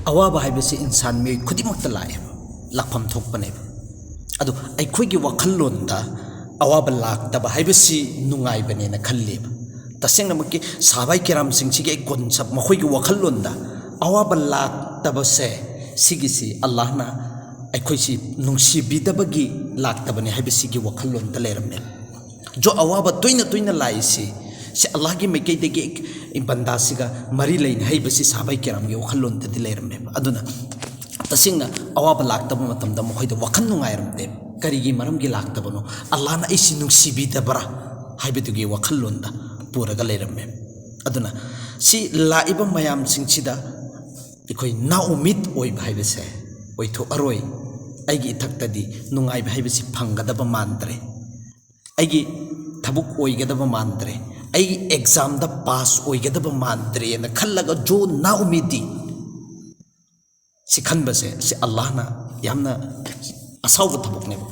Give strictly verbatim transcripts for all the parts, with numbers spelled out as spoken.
ꯑꯋꯥꯕ ꯍꯥꯏꯕꯁꯤ ꯏꯟꯁꯥꯟ ꯃꯤꯑꯣꯏ ꯈꯨꯗꯤꯡꯃꯛꯇ ꯂꯥꯛꯑꯦꯕ, ꯂꯥꯛꯐꯝ ꯊꯣꯛꯄꯅꯦꯕ꯫ ꯑꯗꯣ ꯑꯩꯈꯣꯏꯒꯤ ꯋꯥꯈꯜꯂꯣꯟꯗ ꯑꯋꯥꯕ ꯂꯥꯛꯇꯕ ꯍꯥꯏꯕꯁꯤ ꯅꯨꯡꯉꯥꯏꯕꯅꯦꯅ ꯈꯜꯂꯦꯕ꯫ ꯇꯁꯦꯡꯅꯃꯛꯀꯤ ꯁꯍꯥꯕꯥꯏ ꯀꯤꯔꯥꯝꯁꯤꯡꯁꯤꯒꯤ ꯑꯩ ꯀꯣꯟꯁꯦꯞ, ꯃꯈꯣꯏꯒꯤ ꯋꯥꯈꯜꯂꯣꯟꯗ ꯑꯋꯥꯕ ꯂꯥꯛꯇꯕꯁꯦ, ꯁꯤꯒꯤꯁꯤ ꯑꯜꯂꯥꯍꯅ ꯑꯩꯈꯣꯏꯁꯤ ꯅꯨꯡꯁꯤꯕꯤꯗꯕꯒꯤ ꯂꯥꯛꯇꯕꯅꯤ ꯍꯥꯏꯕꯁꯤꯒꯤ ꯋꯥꯈꯜꯂꯣꯟꯗ ꯂꯩꯔꯝꯃꯦ꯫ ꯖꯣ ꯑꯋꯥꯕ ꯇꯣꯏꯅ ꯇꯣꯏꯅ ꯂꯥꯛꯏꯁꯤ, ꯁꯤ ꯑꯜꯂꯥꯍꯒꯤ ꯃꯥꯏꯀꯩꯗꯒꯤ ꯕꯟꯗꯥꯁꯤꯒ ꯃꯔꯤ ꯂꯩꯅ ꯍꯥꯏꯕꯁꯤ ꯁꯍꯥꯕꯥꯏ ꯀꯤꯔꯥꯝꯒꯤ ꯋꯥꯈꯜꯂꯣꯟꯗꯗꯤ ꯂꯩꯔꯝꯃꯦꯕ꯫ ꯑꯗꯨꯅ ꯇꯁꯦꯡꯅ ꯑꯋꯥꯕ ꯂꯥꯛꯇꯕ ꯃꯇꯝꯗ ꯃꯈꯣꯏꯗ ꯋꯥꯈꯜ ꯅꯨꯡꯉꯥꯏꯔꯝꯗꯦꯕ꯫ ꯀꯔꯤꯒꯤ ꯃꯔꯝꯒꯤ ꯂꯥꯛꯇꯕꯅꯣ? ꯑꯜꯂꯥꯍꯅ ꯑꯩꯁꯤ ꯅꯨꯡꯁꯤꯕꯤꯗꯕ꯭ꯔꯥ ꯍꯥꯏꯕꯗꯨꯒꯤ ꯋꯥꯈꯜꯂꯣꯟꯗ ꯄꯨꯔꯒ ꯂꯩꯔꯝꯃꯦ꯫ ꯑꯗꯨꯅ ꯁꯤ ꯂꯥꯛꯏꯕ ꯃꯌꯥꯝꯁꯤꯡꯁꯤꯗ ꯑꯩꯈꯣꯏ ꯅꯥꯎꯃꯤꯠ ꯑꯣꯏꯕ ꯍꯥꯏꯕꯁꯦ ꯑꯣꯏꯊꯣꯛꯑꯔꯣꯏ꯫ ꯑꯩꯒꯤ ꯏꯊꯛꯇꯗꯤ ꯅꯨꯡꯉꯥꯏꯕ ꯍꯥꯏꯕꯁꯤ ꯐꯪꯒꯗꯕ ꯃꯥꯟꯗ꯭ꯔꯦ, ꯑꯩꯒꯤ ꯊꯕꯛ ꯑꯣꯏꯒꯗꯕ ꯃꯥꯟꯗ꯭ꯔꯦ, ꯑꯩꯒꯤ ꯑꯦꯛꯖꯥꯝꯗ ꯄꯥꯁ ꯑꯣꯏꯒꯗꯕ ꯃꯥꯟꯗ꯭ꯔꯦꯅ ꯈꯜꯂꯒ ꯖꯣ ꯅꯥꯎꯃꯤꯗꯤ ꯁꯤ ꯈꯟꯕꯁꯦ, ꯁꯤ ꯑꯜꯂꯥꯍꯅ ꯌꯥꯝꯅ ꯑꯁꯥꯎꯕ ꯊꯕꯛꯅꯦꯕ꯫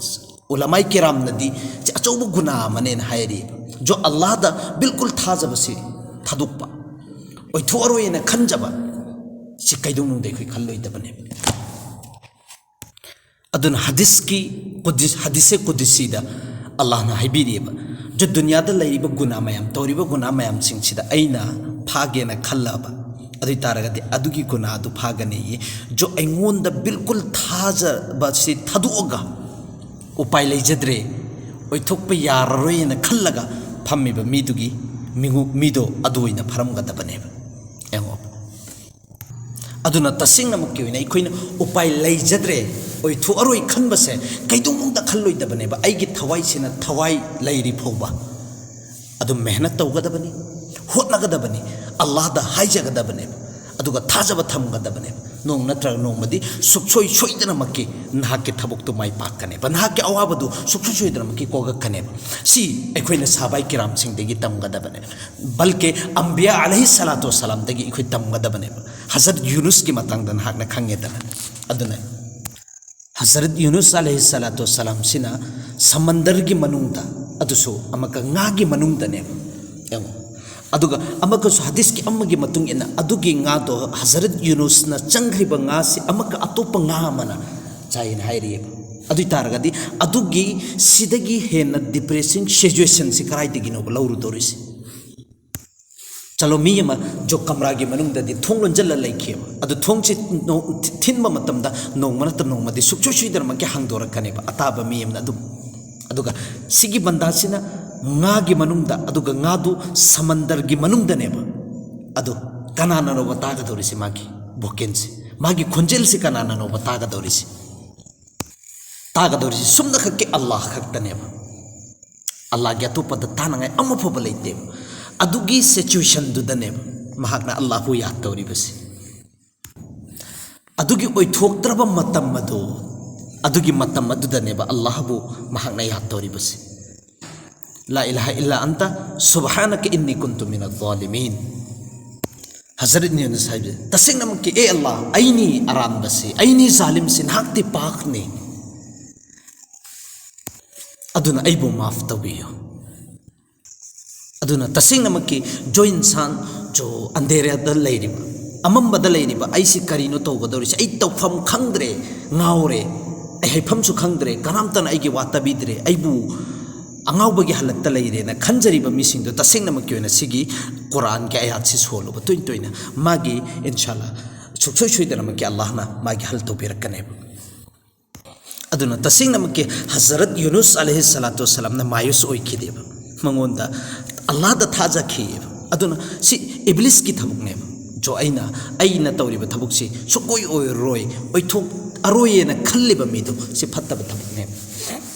ꯎꯂꯃꯥꯏ ꯀꯤꯔꯥꯝꯅꯗꯤ ꯁꯤ ꯑꯆꯧꯕ ꯒꯨꯅꯥ ꯑꯃꯅꯦꯅ ꯍꯥꯏꯔꯤ꯫ ꯖꯣ ꯑꯜꯂꯥꯍꯗ ꯕꯤꯜꯀꯨꯜ ꯊꯥꯖꯕꯁꯤ ꯊꯥꯗꯣꯛꯄ, ꯑꯣꯏꯊꯣꯛꯑꯔꯣꯏꯅ ꯈꯟꯖꯕ, ꯁꯤ ꯀꯩꯗꯧꯅꯨꯡꯗ ꯑꯩꯈꯣꯏ ꯈꯜꯂꯣꯏꯗꯕꯅꯦꯕ꯫ ꯑꯗꯨꯅ ꯍꯗꯤꯁꯀꯤ ꯀꯨꯗꯤꯁ-, ꯍꯗꯤꯁꯦ ꯀꯨꯗꯤꯁꯤꯗ ꯑꯜꯂꯥꯍꯅ ꯍꯥꯏꯕꯤꯔꯤꯑꯕ, ꯖꯣ ꯗꯨꯅꯤꯌꯥꯗ ꯂꯩꯔꯤꯕ ꯒꯨꯅꯥ ꯃꯌꯥꯝ, ꯇꯧꯔꯤꯕ ꯒꯨꯅꯥ ꯃꯌꯥꯝꯁꯤꯡꯁꯤꯗ ꯑꯩꯅ ꯐꯥꯒꯦꯅ ꯈꯜꯂꯕ, ꯑꯗꯨ ꯑꯣꯏ ꯇꯥꯔꯒꯗꯤ ꯑꯗꯨꯒꯤ ꯒꯨꯅꯥꯗꯨ ꯐꯥꯒꯅꯤꯌꯦ꯫ ꯖꯣ ꯑꯩꯉꯣꯟꯗ ꯕꯤꯜꯀꯨꯜ ꯊꯥꯖꯕꯁꯤ ꯊꯥꯗꯣꯛꯑꯒ ꯎꯄꯥꯏ ꯂꯩꯖꯗ꯭ꯔꯦ, ꯑꯣꯏꯊꯣꯛꯄ ꯌꯥꯔꯔꯣꯏꯅ ꯈꯜꯂꯒ ꯐꯝꯃꯤꯕ ꯃꯤꯗꯨꯒꯤ ꯃꯤꯉꯨ-, ꯃꯤꯗꯣ ꯑꯗꯨ ꯑꯣꯏꯅ ꯐꯔꯝꯒꯗꯕꯅꯦꯕ꯫ ꯌꯦꯡꯉꯣ꯫ ꯑꯗꯨꯅ ꯇꯁꯦꯡꯅꯃꯛꯀꯤ ꯑꯣꯏꯅ ꯑꯩꯈꯣꯏꯅ ꯎꯄꯥꯏ ꯂꯩꯖꯗ꯭ꯔꯦ, ꯑꯣꯏꯊꯣꯛꯑꯔꯣꯏ ꯈꯟꯕꯁꯦ ꯀꯩꯗꯧꯅꯨꯡꯗ ꯈꯜꯂꯣꯏꯗꯕꯅꯦꯕ꯫ ꯑꯩꯒꯤ ꯊꯋꯥꯏꯁꯤꯅ ꯊꯋꯥꯏ ꯂꯩꯔꯤ ꯐꯥꯎꯕ ꯑꯗꯨꯝ ꯃꯦꯍꯅꯠ ꯇꯧꯒꯗꯕꯅꯤ, ꯍꯣꯠꯅꯒꯗꯕꯅꯤ, ꯑꯜꯂꯥꯍꯗ ꯍꯥꯏꯖꯒꯗꯕꯅꯦꯕ, ꯑꯗꯨꯒ ꯊꯥꯖꯕ ꯊꯝꯒꯗꯕꯅꯦꯕ꯫ ꯅꯣꯡ ꯅꯠꯇ꯭ꯔꯒ ꯅꯣꯡꯃꯗꯤ ꯁꯨꯛꯁꯣꯏ ꯁꯣꯏꯗꯅꯃꯛꯀꯤ ꯅꯍꯥꯛꯀꯤ ꯊꯕꯛꯇꯨ ꯃꯥꯏ ꯄꯥꯛꯀꯅꯦꯕ, ꯅꯍꯥꯛꯀꯤ ꯑꯋꯥꯕꯗꯨ ꯁꯨꯛꯁꯣꯏ ꯁꯣꯏꯗꯅꯃꯛꯀꯤ ꯀꯣꯛꯂꯛꯀꯅꯦꯕ꯫ ꯁꯤ ꯑꯩꯈꯣꯏꯅ ꯁꯍꯥꯕꯥꯏ ꯀꯤꯔꯥꯝꯁꯤꯡꯗꯒꯤ ꯇꯝꯒꯗꯕꯅꯦ꯫ ꯕꯜꯀꯦ ꯑꯝꯕꯤꯌꯥ ꯑꯂꯩꯍꯤ ꯁꯂꯥꯇꯨ ꯋꯁꯂꯥꯝꯗꯒꯤ ꯑꯩꯈꯣꯏ ꯇꯝꯒꯗꯕꯅꯦꯕ꯫ ꯍꯖꯔꯠ ꯌꯨꯅꯨꯁꯀꯤ ꯃꯇꯥꯡꯗ ꯅꯍꯥꯛꯅ ꯈꯪꯉꯦꯗꯅ꯫ ꯑꯗꯨꯅ ꯍꯖꯔꯠ ꯌꯨꯅꯨꯁ ꯑꯂꯩꯍꯤ ꯁꯂꯥꯇꯨ ꯋꯁꯂꯥꯝꯁꯤꯅ ꯁꯃꯟꯗꯔꯒꯤ ꯃꯅꯨꯡꯗ, ꯑꯗꯨꯁꯨ ꯑꯃꯨꯛꯀ ꯉꯥꯒꯤ ꯃꯅꯨꯡꯗꯅꯦꯕ꯫ ꯌꯦꯡꯉꯣ, ꯑꯗꯨꯒ ꯑꯃꯒꯁꯨ ꯍꯗꯤꯁꯀꯤ ꯑꯃꯒꯤ ꯃꯇꯨꯡ ꯏꯟꯅ ꯑꯗꯨꯒꯤ ꯉꯥꯗꯣ ꯍꯖꯔꯠ ꯌꯨꯅꯨꯁꯅ ꯆꯪꯈ꯭ꯔꯤꯕ ꯉꯥꯁꯤ ꯑꯃꯒ ꯑꯇꯣꯞꯄ ꯉꯥ ꯑꯃꯅ ꯆꯥꯏꯅ ꯍꯥꯏꯔꯤꯑꯕ꯫ ꯑꯗꯨ ꯑꯣꯏ ꯇꯥꯔꯒꯗꯤ ꯑꯗꯨꯒꯤ ꯁꯤꯗꯒꯤ ꯍꯦꯟꯅ ꯗꯤꯄ꯭ꯔꯦꯁꯤꯡ ꯁꯤꯆꯨꯋꯦꯁꯟꯁꯤ ꯀꯗꯥꯏꯗꯒꯤꯅꯣꯕ ꯂꯧꯔꯨꯗꯧꯔꯤꯁꯤ? ꯆꯠꯂꯣ, ꯃꯤ ꯑꯃ ꯖꯣ ꯀꯝꯔꯥꯒꯤ ꯃꯅꯨꯡꯗꯗꯤ ꯊꯣꯡ ꯂꯣꯟꯁꯤꯜꯂ ꯂꯩꯈꯤꯑꯕ꯫ ꯑꯗꯨ ꯊꯣꯡꯁꯤ ꯅꯣ-, ꯊꯤꯟꯕ ꯃꯇꯝꯗ ꯅꯣꯡꯃ ꯅꯠꯇ꯭ꯔ ꯅꯣꯡꯃꯗꯤ ꯁꯨꯡꯁꯣꯏ ꯁꯣꯏꯗꯅꯃꯛꯀꯤ ꯍꯥꯡꯗꯣꯔꯛꯀꯅꯦꯕ ꯑꯇꯥꯕ ꯃꯤ ꯑꯃꯅ ꯑꯗꯨꯝ꯫ ꯑꯗꯨꯒ ꯁꯤꯒꯤ ꯕꯟꯗꯥꯁꯤꯅ ꯉꯥꯒꯤ ꯃꯅꯨꯡꯗ, ꯑꯗꯨꯒ ꯉꯥꯗꯨ ꯁꯃꯟꯗꯔꯒꯤ ꯃꯅꯨꯡꯗꯅꯦꯕ꯫ ꯑꯗꯨ ꯀꯅꯥꯅꯅꯣꯕ ꯇꯥꯒꯗꯧꯔꯤꯁꯤ? ꯃꯥꯒꯤ ꯚꯣꯀꯦꯜꯁꯤ, ꯃꯥꯒꯤ ꯈꯣꯟꯖꯦꯜꯁꯤ ꯀꯅꯥꯅꯅꯣꯕ ꯇꯥꯒꯗꯧꯔꯤꯁꯤ? ꯇꯥꯒꯗꯧꯔꯤꯁꯤ ꯁꯨꯝꯅꯈꯛꯀꯤ ꯑꯜꯂꯥꯍ ꯈꯛꯇꯅꯦꯕ꯫ ꯑꯜꯂꯥꯍꯒꯤ ꯑꯇꯣꯞꯄꯗ ꯇꯥꯅꯉꯥꯏ ꯑꯃꯐꯥꯎꯕ ꯂꯩꯇꯦꯕ꯫ ꯑꯗꯨꯒꯤ ꯁꯤꯆꯨꯋꯦꯁꯟꯗꯨꯗꯅꯦꯕ ꯃꯍꯥꯛꯅ ꯑꯜꯂꯥꯍꯕꯨ ꯌꯥꯗ ꯇꯧꯔꯤꯕꯁꯤ꯫ ꯑꯗꯨꯒꯤ ꯑꯣꯏꯊꯣꯛꯇ꯭ꯔꯕ ꯃꯇꯝ ꯑꯗꯨ, ꯑꯗꯨꯒꯤ ꯃꯇꯝ ꯑꯗꯨꯗꯅꯦꯕ ꯑꯜꯂꯥꯍꯕꯨ ꯃꯍꯥꯛꯅ ꯌꯥꯗ ꯇꯧꯔꯤꯕꯁꯤ꯫ "ꯂꯥ ꯏꯂꯥꯍ ꯏꯜꯂꯥ ꯑꯟꯇ ꯁꯨꯕꯍꯥꯅꯀ ꯏꯟꯅꯤ ꯀꯨꯟꯇꯨ ꯃꯤꯅ ꯖꯥꯂꯤꯃꯤꯟ"꯫ ꯍꯖꯔꯠ ꯌꯨꯅꯨꯁ ꯍꯥꯏꯕꯁꯦ ꯇꯁꯦꯡꯅꯃꯛꯀꯤ, "ꯑꯦ ꯑꯜꯂꯥꯍ, ꯑꯩꯅꯤ ꯑꯔꯥꯟꯕꯁꯤ, ꯑꯩꯅꯤ ꯖꯥꯂꯤꯝꯁꯤ, ꯅꯍꯥꯛꯇꯤ ꯄꯥꯛꯅꯤ꯫ ꯑꯗꯨꯅ ꯑꯩꯕꯨ ꯃꯥꯐ ꯇꯧꯕꯤꯌꯨ"꯫ ꯑꯗꯨꯅ ꯇꯁꯦꯡꯅꯃꯛꯀꯤ ꯖꯣ ꯏꯟꯁꯥꯟ, ꯖꯣ ꯑꯟꯙꯦꯔꯥꯗ ꯂꯩꯔꯤꯕ, ꯑꯃꯝꯕꯗ ꯂꯩꯔꯤꯕ ꯑꯩꯁꯤ ꯀꯔꯤꯅꯣ ꯇꯧꯒꯗꯧꯔꯤꯁꯦ? ꯑꯩ ꯇꯧꯐꯝ ꯈꯪꯗ꯭ꯔꯦ, ꯉꯥꯎꯔꯦ, ꯑꯩ ꯍꯥꯏꯐꯝꯁꯨ ꯈꯪꯗ꯭ꯔꯦ, ꯀꯅꯥꯝꯇꯅ ꯑꯩꯒꯤ ꯋꯥ ꯇꯥꯕꯤꯗ꯭ꯔꯦ, ꯑꯩꯕꯨ ꯑꯉꯥꯎꯕꯒꯤ ꯍꯥꯂꯠꯇ ꯂꯩꯔꯦꯅ ꯈꯟꯖꯔꯤꯕ ꯃꯤꯁꯤꯡꯗꯣ ꯇꯁꯦꯡꯅꯃꯛꯀꯤ ꯑꯣꯏꯅ ꯁꯤꯒꯤ ꯀꯨꯔꯥꯟꯒꯤ ꯑꯌꯥꯠꯁꯤ ꯁꯣꯜꯂꯨꯕ ꯇꯣꯏ ꯇꯣꯏꯅ ꯃꯥꯒꯤ, ꯏꯟꯁꯥꯜꯂꯥ, ꯁꯨꯡꯁꯣꯏ ꯁꯣꯏꯗꯅꯃꯛꯀꯤ ꯑꯜꯂꯥꯍꯅ ꯃꯥꯒꯤ ꯍꯜ ꯇꯧꯕꯤꯔꯛꯀꯅꯦꯕ꯫ ꯑꯗꯨꯅ ꯇꯁꯦꯡꯅꯃꯛꯀꯤ ꯍꯖꯔꯠ ꯌꯨꯅꯨꯁ ꯑꯂꯩꯍꯤ ꯁꯂꯥꯇꯨ ꯋꯁꯁꯂꯥꯝꯅ ꯃꯥꯌꯨꯁ ꯑꯣꯏꯈꯤꯗꯦꯕ, ꯃꯉꯣꯟꯗ ꯑꯜꯂꯥꯍꯗ ꯊꯥꯖꯈꯤꯑꯕ꯫ ꯑꯗꯨꯅ ꯁꯤ ꯏꯕ꯭ꯂꯤꯁꯀꯤ ꯊꯕꯛꯅꯦꯕ꯫ ꯖꯣ ꯑꯩꯅ, ꯑꯩꯅ ꯇꯧꯔꯤꯕ ꯊꯕꯛꯁꯤ ꯁꯨꯡꯑꯣꯏ ꯑꯣꯏꯔꯣꯏ, ꯑꯣꯏꯊꯣꯛꯑꯔꯣꯏꯅ ꯈꯜꯂꯤꯕ ꯃꯤꯗꯣ ꯁꯤ ꯐꯠꯇꯕ ꯊꯕꯛꯅꯦꯕ꯫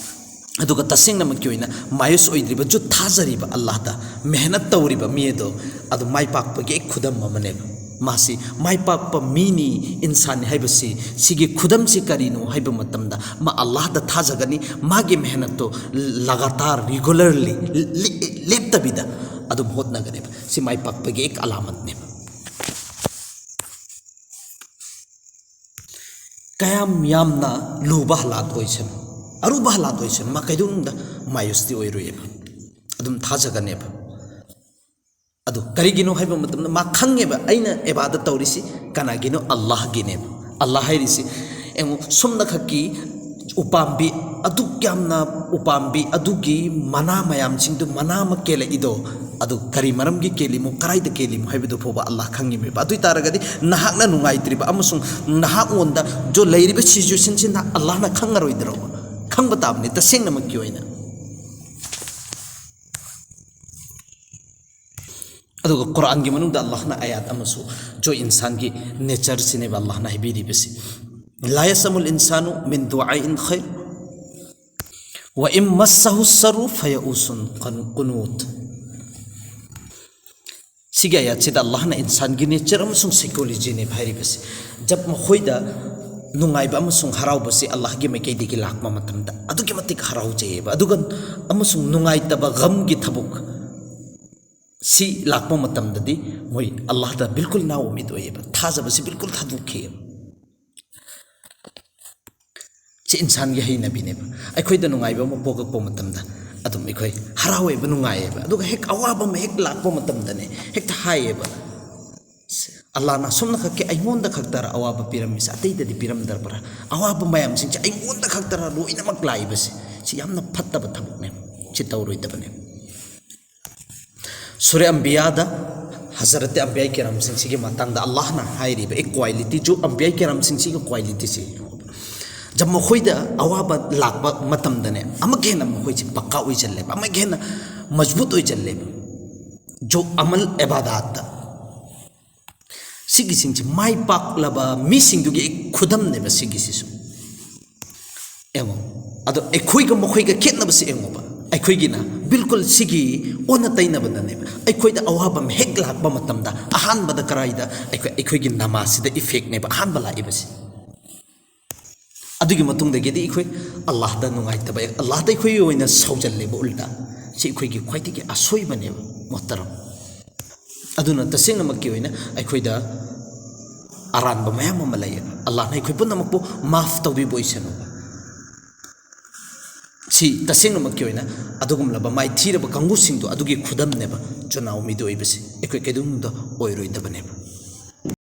ꯑꯗꯨꯒ ꯇꯁꯦꯡꯅꯃꯛꯀꯤ ꯑꯣꯏꯅ ꯃꯥꯌꯨꯁ ꯑꯣꯏꯗ꯭ꯔꯤꯕ, ꯖꯨꯠ ꯊꯥꯖꯔꯤꯕ ꯑꯜꯂꯥꯍꯗ ꯃꯦꯍꯅꯠ ꯇꯧꯔꯤꯕ ꯃꯤ ꯑꯗꯣ, ꯑꯗꯨ ꯃꯥꯏ ꯄꯥꯛꯄꯒꯤ ꯈꯨꯗꯝ ꯑꯃꯅꯦꯕ꯫ ꯃꯥꯁꯤ ꯃꯥꯏ ꯄꯥꯛꯄ ꯃꯤꯅꯤ, ꯏꯟꯁꯥꯟꯅꯤ ꯍꯥꯏꯕꯁꯤ, ꯁꯤꯒꯤ ꯈꯨꯗꯝꯁꯤ ꯀꯔꯤꯅꯣ ꯍꯥꯏꯕ ꯃꯇꯝꯗ, ꯃꯥ ꯑꯜꯂꯥꯍꯗ ꯊꯥꯖꯒꯅꯤ, ꯃꯥꯒꯤ ꯃꯦꯍꯅꯠꯇꯣ ꯂꯒꯥꯇꯥꯔ, ꯔꯤꯒꯨꯂꯔꯂꯤ, ꯂꯦꯞꯇꯕꯤꯗ ꯑꯗꯨꯝ ꯍꯣꯠꯅꯒꯅꯦꯕ꯫ ꯁꯤ ꯃꯥꯏ ꯄꯥꯛꯄꯒꯤ ꯑꯦꯛ ꯑꯂꯥꯃꯠꯅꯦꯕ꯫ ꯀꯌꯥꯝ ꯌꯥꯝꯅ ꯂꯨꯕ ꯍꯥꯂꯥꯠ ꯑꯣꯏꯁꯅꯨ, ꯑꯔꯨꯕ ꯍꯥꯂꯥꯠ ꯑꯣꯏꯁꯅꯨ, ꯃꯥ ꯀꯩꯗꯧꯅꯨꯡꯗ ꯃꯥꯌꯨꯁꯇꯤ ꯑꯣꯏꯔꯣꯏꯑꯕ, ꯑꯗꯨꯝ ꯊꯥꯖꯒꯅꯦꯕ꯫ ꯑꯗꯨ ꯀꯔꯤꯒꯤꯅꯣ ꯍꯥꯏꯕ ꯃꯇꯝꯗ ꯃꯥ ꯈꯪꯉꯦꯕ, ꯑꯩꯅ ꯏꯕꯥꯗꯠ ꯇꯧꯔꯤꯁꯤ ꯀꯅꯥꯒꯤꯅꯣ? ꯑꯜꯂꯥꯍꯒꯤꯅꯦꯕ꯫ ꯑꯜꯂꯥꯍ ꯍꯥꯏꯔꯤꯁꯤ ꯌꯦꯡꯉꯨ, ꯁꯨꯝꯅꯈꯛꯀꯤ ꯎꯄꯥꯝꯕꯤ, ꯑꯗꯨꯛ ꯌꯥꯝꯅ ꯎꯄꯥꯝꯕꯤ ꯑꯗꯨꯒꯤ ꯃꯅꯥ ꯃꯌꯥꯝꯁꯤꯡꯗꯨ, ꯃꯅꯥ ꯑꯃ ꯀꯦꯜꯂꯛꯏꯗꯣ, ꯑꯗꯨ ꯀꯔꯤ ꯃꯔꯝꯒꯤ ꯀꯦꯜꯂꯤꯃꯣ, ꯀꯗꯥꯏꯗ ꯀꯦꯜꯂꯤꯃꯣ ꯍꯥꯏꯕꯗꯨ ꯐꯥꯎꯕ ꯑꯜꯂꯥꯍ ꯈꯪꯉꯤꯃꯦꯕ꯫ ꯑꯗꯨ ꯑꯣꯏ ꯇꯥꯔꯒꯗꯤ ꯅꯍꯥꯛꯅ ꯅꯨꯡꯉꯥꯏꯇ꯭ꯔꯤꯕ ꯑꯃꯁꯨꯡ ꯅꯍꯥꯛꯉꯣꯟꯗ ꯖꯣ ꯂꯩꯔꯤꯕ ꯁꯤꯆꯨꯋꯦꯁꯟꯁꯤꯅ ꯑꯜꯂꯥꯍꯅ ꯈꯪꯉꯔꯣꯏꯗ꯭ꯔꯣ? ꯈꯪꯕ ꯇꯥꯕꯅꯤ ꯇꯁꯦꯡꯅꯃꯛꯀꯤ ꯑꯣꯏꯅ꯫ ꯑꯗꯨꯒ ꯀꯨꯔꯥꯟꯒꯤ ꯃꯅꯨꯡꯗ ꯑꯜꯂꯥꯍꯅ ꯑꯌꯥꯠ ꯑꯃꯁꯨ ꯖꯣ ꯏꯟꯁꯥꯟꯒꯤ ꯅꯦꯆꯔꯁꯤꯅꯦꯕ ꯑꯜꯂꯥꯍꯅ ꯍꯥꯏꯕꯤꯔꯤꯕꯁꯤ, "لا يسأم الإنسان من دعاء خير وإن مسه الشر فيئوس قنوط"꯫ ꯁꯤꯒꯤ ꯑꯌꯥꯠꯁꯤꯗ ꯑꯜꯂꯥꯍꯅ ꯏꯟꯁꯥꯟꯒꯤ ꯅꯦꯆꯔ ꯑꯃꯁꯨꯡ ꯁꯥꯏꯀꯣꯂꯣꯖꯤꯅꯦꯕ ꯍꯥꯏꯔꯤꯕꯁꯤ꯫ ꯖꯕ ꯃꯈꯣꯏꯗ ꯅꯨꯡꯉꯥꯏꯕ ꯑꯃꯁꯨꯡ ꯍꯔꯥꯎꯕꯁꯤ ꯑꯜꯂꯥꯍꯒꯤ ꯃꯥꯏꯀꯩꯗꯒꯤ ꯂꯥꯛꯄ ꯃꯇꯝꯗ ꯑꯗꯨꯛꯀꯤ ꯃꯇꯤꯛ ꯍꯔꯥꯎꯖꯩꯑꯕ꯫ ꯑꯗꯨꯒ ꯑꯃꯁꯨꯡ ꯅꯨꯡꯉꯥꯏꯇꯕ, ꯒꯝꯒꯤ ꯊꯕꯛ ꯁꯤ ꯂꯥꯛꯄ ꯃꯇꯝꯗꯗꯤ ꯃꯣꯏ ꯑꯜꯂꯥꯍꯗ ꯕꯤꯜꯀꯨꯜ ꯅꯥꯎ ꯎꯃꯤꯗ ꯑꯣꯏꯌꯦꯕ, ꯊꯥꯖꯕꯁꯤ ꯕꯤꯜꯀꯨꯜ ꯊꯥꯗꯣꯛꯈꯤꯑꯕ꯫ ꯁꯤ ꯏꯟꯁꯥꯟꯒꯤ ꯍꯩꯅꯕꯤꯅꯦꯕ꯫ ꯑꯩꯈꯣꯏꯗ ꯅꯨꯡꯉꯥꯏꯕ ꯑꯃ ꯄꯣꯛꯂꯛꯄ ꯃꯇꯝꯗ ꯑꯗꯨꯝ ꯑꯩꯈꯣꯏ ꯍꯔꯥꯎꯋꯦꯕ, ꯅꯨꯡꯉꯥꯏꯌꯦꯕ꯫ ꯑꯗꯨꯒ ꯍꯦꯛ ꯑꯋꯥꯕ ꯑꯃ ꯍꯦꯛ ꯂꯥꯛꯄ ꯃꯇꯝꯗꯅꯦ, ꯍꯦꯛꯇ ꯍꯥꯏꯌꯦꯕ, "ꯑꯜꯂꯥꯍꯅ ꯑꯁꯨꯝꯅ ꯈꯛꯀꯤ ꯑꯩꯉꯣꯟꯗ ꯈꯛꯇꯔ ꯑꯋꯥꯕ ꯄꯤꯔꯝꯃꯤꯁꯦ? ꯑꯇꯩꯗꯗꯤ ꯄꯤꯔꯝꯗ꯭ꯔꯕ꯭ꯔꯥ? ꯑꯋꯥꯕ ꯃꯌꯥꯝꯁꯤꯡꯁꯦ ꯑꯩꯉꯣꯟꯗ ꯈꯛꯇꯔ ꯂꯣꯏꯅꯃꯛ ꯂꯥꯛꯏꯕꯁꯦ?" ꯁꯤ ꯌꯥꯝꯅ ꯐꯠꯇꯕ ꯊꯕꯛꯅꯦꯕ꯫ ꯁꯤ ꯇꯧꯔꯣꯏꯗꯕꯅꯦꯕ꯫ ꯁꯨꯔꯦ ꯑꯝꯕꯤꯌꯥꯗ ꯍꯖꯔꯠ ꯑꯝꯕꯤꯌꯥ ꯀꯤꯔꯥꯝꯁꯤꯡꯁꯤꯒꯤ ꯃꯇꯥꯡꯗ ꯑꯜꯂꯥꯍꯅ ꯍꯥꯏꯔꯤꯕ ꯏꯀ꯭ꯋꯥꯂꯤꯇꯤ, ꯖꯨ ꯑꯝꯕꯤꯌꯥ ꯀꯤꯔꯥꯝꯁꯤꯡꯁꯤꯒꯤ ꯀ꯭ꯋꯥꯂꯤꯇꯤꯁꯤ, ꯖꯕ ꯃꯈꯣꯏꯗ ꯑꯋꯥꯕ ꯂꯥꯛꯄ ꯃꯇꯝꯗꯅꯦ, ꯑꯃꯨꯛꯀ ꯍꯦꯟꯅ ꯃꯈꯣꯏꯁꯤ ꯄꯛꯀꯥ ꯑꯣꯏꯁꯤꯜꯂꯦꯕ, ꯑꯃꯨꯛꯀ ꯍꯦꯟꯅ ꯃꯖꯕꯨꯠ ꯑꯣꯏꯁꯤꯜꯂꯦꯕ꯫ ꯖꯣ ꯑꯃꯜ ꯏꯕꯥꯗꯥꯠꯇ ꯁꯤꯒꯤꯁꯤꯡꯁꯤ ꯃꯥꯏ ꯄꯥꯛꯂꯕ ꯃꯤꯁꯤꯡꯗꯨꯒꯤ ꯈꯨꯗꯝꯅꯦꯕ ꯁꯤꯒꯤꯁꯤꯁꯨ꯫ ꯌꯦꯡꯉꯣ, ꯑꯗꯣ ꯑꯩꯈꯣꯏꯒ ꯃꯈꯣꯏꯒ ꯈꯦꯠꯅꯕꯁꯤ ꯌꯦꯡꯉꯣꯕ꯫ ꯑꯩꯈꯣꯏꯒꯤꯅ ꯕꯤꯜꯀꯨꯜ ꯁꯤꯒꯤ ꯑꯣꯟꯅ ꯇꯩꯅꯕꯗꯅꯦꯕ꯫ ꯑꯩꯈꯣꯏꯗ ꯑꯋꯥꯕ ꯑꯃ ꯍꯦꯛ ꯂꯥꯛꯄ ꯃꯇꯝꯗ ꯑꯍꯥꯟꯕꯗ ꯀꯔꯥꯏꯗ? ꯑꯩꯈꯣꯏ, ꯑꯩꯈꯣꯏꯒꯤ ꯅꯃꯥꯖꯁꯤꯗ ꯏꯐꯦꯛꯅꯦꯕ ꯑꯍꯥꯟꯕ ꯂꯥꯛꯏꯕꯁꯤ꯫ ꯑꯗꯨꯒꯤ ꯃꯇꯨꯡꯗꯒꯤꯗꯤ ꯑꯩꯈꯣꯏ ꯑꯜꯂꯥꯍꯗ ꯅꯨꯡꯉꯥꯏꯇꯕ, ꯑꯜꯂꯥꯍꯗ ꯑꯩꯈꯣꯏꯒꯤ ꯑꯣꯏꯅ ꯁꯥꯎꯖꯜꯂꯦꯕ ꯎꯜꯇꯥ꯫ ꯁꯤ ꯑꯩꯈꯣꯏꯒꯤ ꯈ꯭ꯋꯥꯏꯗꯒꯤ ꯑꯁꯣꯏꯕꯅꯦꯕ, ꯃꯣꯍꯇꯔꯝ꯫ ꯑꯗꯨꯅ ꯇꯁꯦꯡꯅꯃꯛꯀꯤ ꯑꯣꯏꯅ ꯑꯩꯈꯣꯏꯗ ꯑꯔꯥꯟꯕ ꯃꯌꯥꯝ ꯑꯃ ꯂꯩꯌꯦꯕ꯫ ꯑꯜꯂꯥꯍꯅ ꯑꯩꯈꯣꯏ ꯄꯨꯝꯅꯃꯛꯄꯨ ꯃꯥꯐ ꯇꯧꯕꯤꯕ ꯑꯣꯏꯁꯅꯨꯕ꯫ ꯁꯤ ꯇꯁꯦꯡꯅꯃꯛꯀꯤ ꯑꯣꯏꯅ ꯑꯗꯨꯒꯨꯝꯂꯕ ꯃꯥꯏꯊꯤꯔꯕ ꯀꯥꯡꯕꯨꯁꯤꯡꯗꯣ ꯑꯗꯨꯒꯤ ꯈꯨꯗꯝꯅꯦꯕ꯫ ꯆꯨꯅꯥꯎ ꯃꯤꯗꯣ ꯑꯣꯏꯕꯁꯦ ꯑꯩꯈꯣꯏ ꯀꯩꯗꯧꯅꯨꯡꯗ ꯑꯣꯏꯔꯣꯏꯗꯕꯅꯦꯕ꯫